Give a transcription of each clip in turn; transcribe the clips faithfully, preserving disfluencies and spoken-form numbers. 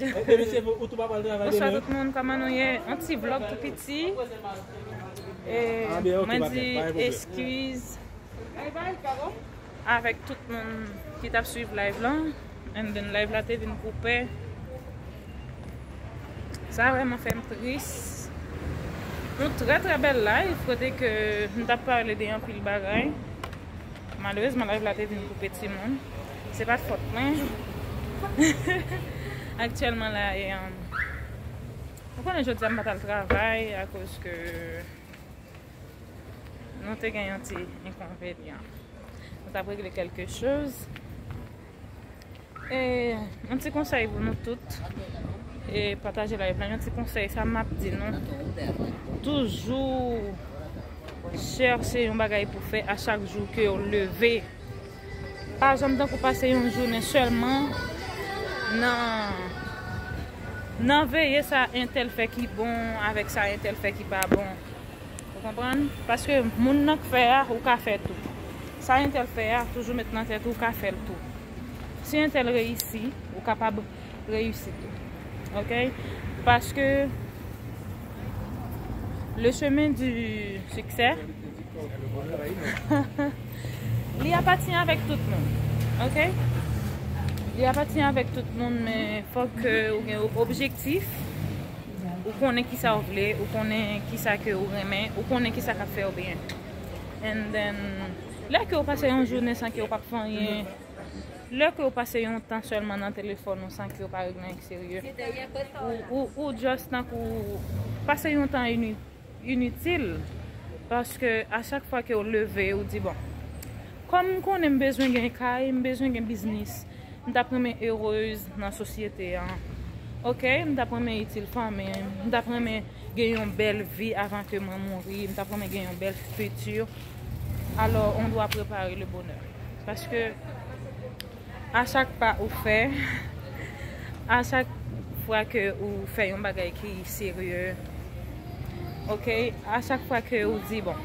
Ebyen, se ou tou pa pral travay demen? Bonswa tout moun, kòman nou ye? Yon ti vlòg tou piti. E mwen di eskiz avèk tout moun ki t ap swiv live lan. And then live la te vin koupe. Sa vrèman fè m tris. Yon trè trè bèl live kote ke m t ap pale de anpil bagay. Malerezman live la te vin koupe timoun. Se pa t fòt mwen. Aktyèlman la, e, um, ou konnen jodi a m pa t al travay akoz ke nou te gen yon ti enkonvenyan. Nou t ap regle kèlke choz. E yon ti konsèy pou nou tout. E pataje live la. Yon ti konsèy, sa m ap di nou. Toujou chèche yon bagay pou fè a chak jou ke w leve. Pa janm tankou pase yon jounen sèlman nan, nan veye sa entèl fè ki bon avèk sa entèl fè ki pa bon. Ou konprann? Paske moun nan k fè a, ou ka fè tou. Sa entèl fè a, toujou met nan tèt ou, ou ka fè l tou. Si entèl reyisi, ou kapab reyisi tou. Ok? Paske le chemin du succès, li apatyen avèk tout moun. Ok? Li apatyen avèk tout moun, men fòk ke ou gen objektif. Ou konnen kisa w vle, ou konnen kisa ke ou renmen, ou konnen kisa k ap fè w byen. And then, lè ke w pase yon jounen san ke w p ap fè anyen, lè ke w pase yon tan sèlman nan telefòn ou san ke w pa regle anyen ki serye, ou, ou, ou just tankou pase yon tan ini-, initil, paske a chak fwa ke w leve, ou di, "Bon, kòm m konnen m bezwen gen kay, m bezwen gen biznis, m t ap renmen erez nan sosyete an. Ok, m t ap renmen itil fanmi m, m t ap renmen gen yon bèl vi avan ke mwen mouri, m t ap renmen gen yon bèl fiti." Alors, on doit préparer le bonheur. Paske a chak pa ou fè, a chak fwa ke ou fè yon bagay ki serye, ok, a chak fwa ke ou di, "Bon,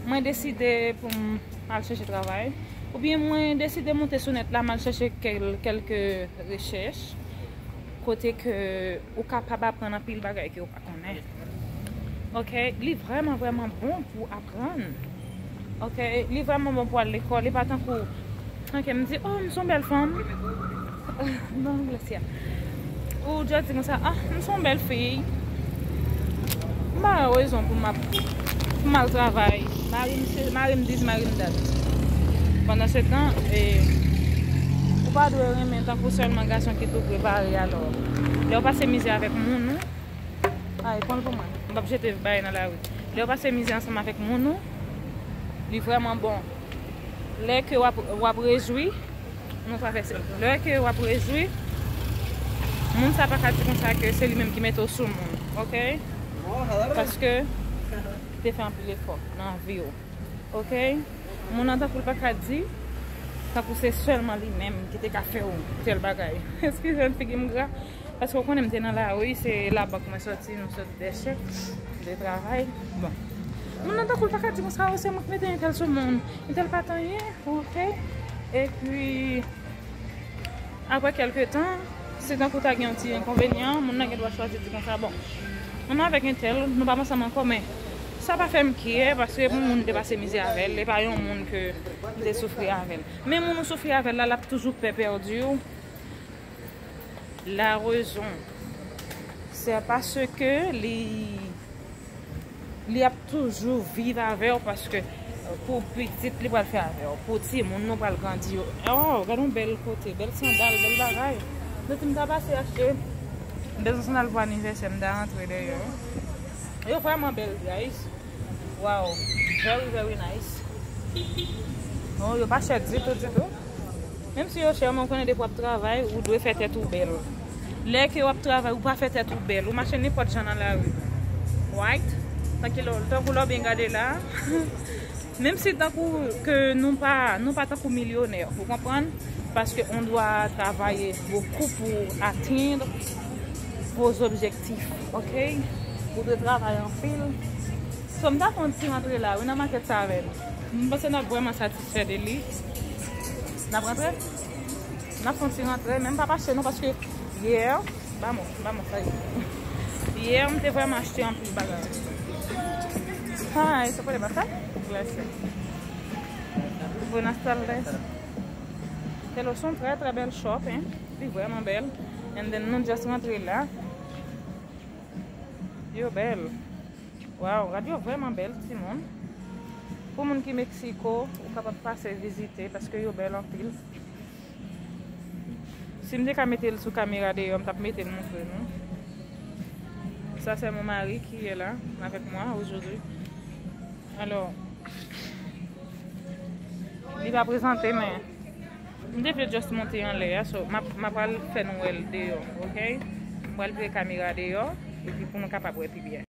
mwen deside pou m al chèche travay," oubyen, "Mwen deside monte sou nèt la, m al chèche kèl-, kèlke rechèch," kote ke ou kapab aprann anpil bagay ke ou pa konnen. Ok, li vrèman, vrèman bon pou aprann. Ok, li vrèman bon pou al lekòl, li pa tankou, ok, m di, "Oh, m se yon bèl fanm." Non, Gracia. Ou just di konsa, "Ah, m se yon bèl fi. M pa gen rezon pou m ap, pou m al travay. Mari m se, mari m dis, mari m dat." Pandan se tan, e, ou pa dwe renmen tankou sèlman gason ki tou prepare, alò. Lè w pase mizè avèk moun ou, ay, pran l pou mwen. M p ap jete bagay nan lari. Lè w pase mizè ansanm avèk moun ou, li vrèman bon. Lè ke w ap, w ap rejwi, nou travèse. Lè ke w ap rejwi, moun sa pa ka di konsa ke se li menm ki mete w sou moun, ok? Paske li te fè anpil efò nan vi w, ok? Moun nan tankou l pa ka di, tankou se sèlman li menm ki te ka fè w tèl bagay. Eskize m, figi m gra. Paske w konnen m te nan lari, se labank mwen soti, nou sot dèchè, de travay. Bon. Moun nan tankou l pa ka di konsa, "Oh, se mwen ki mete entèl sou moun, entèl pa t anyen, ok." Epi, apre kèlke tan, se tankou ta gen yon ti enkonvenyan, moun nan gen dwa chwazi di konsa, "Bon, mwen avèk entèl, nou p ap ansanm ankò," men sa pa fè m kyè, paske pou moun te pase mizè avè l, e pa yon moun ke m te soufri avè l. Men moun ou soufri avè l la, l ap toujou pè pèdi w. La rezon, se paske li, li ap toujou viv avè w, paske pou pitit li pral fè avè w, pou timoun nou pral grandi yo. Oh, gade yon bèl kote, bèl sandal, bèl bagay. Mwen di m ta pase achte, m bezwen sandal pou anivèsè, m ta rantre dèyè. Yo vrèman bèl, guys. Wow, very, very nice. Oh, yo pa chè ditou, ditou. Menm si yo chè, men w konnen depi w ap travay, ou dwe fè tèt ou bèl. Lè ke w ap travay, ou pa fè tèt ou bèl. Ou mache nenpòt jan nan lari. Right? Tankou lè, tankou lè w byen gade la. Menm si tankou ke nou pa, nou pa tankou milyonè, ou konprann? Paske on doit travailler beaucoup pour atteindre vos objectifs, ok? Ou dwe travay anpil. So, m ta fè yon ti rantre la, wi, nan makèt sa avè nou. M panse n ap vrèman satisfè de li. N ap rantre? N ap fè yon ti rantre, men m p ap achte non, paske Yè, vamos, vamos, sa ye. Yè, m te vrèman achte anpil bagay. Hi, ¿se puede pasar? Gracias. Buenas tardes. Hello, se yon trè, trè bèl shop, hein. Li vrèman bèl. And then, nou just rantre la. Yo bèl. Waw, rad yo vrèman bèl, timoun. Pou moun ki Meksiko, ou kapab pase vizite, paske yo bèl anpil. Si m te ka mete l sou kamera deyò, m t ap mete l montre nou. Ça, c'est mon mari qui est là avec moi aujourd'hui. Alors, li pa prezante, men m te vle just monte anlè a, so m ap, m ap pral fè nou wè l deyò, ok? M pral vire kamera deyò, epi pou nou kapab wè pi byen.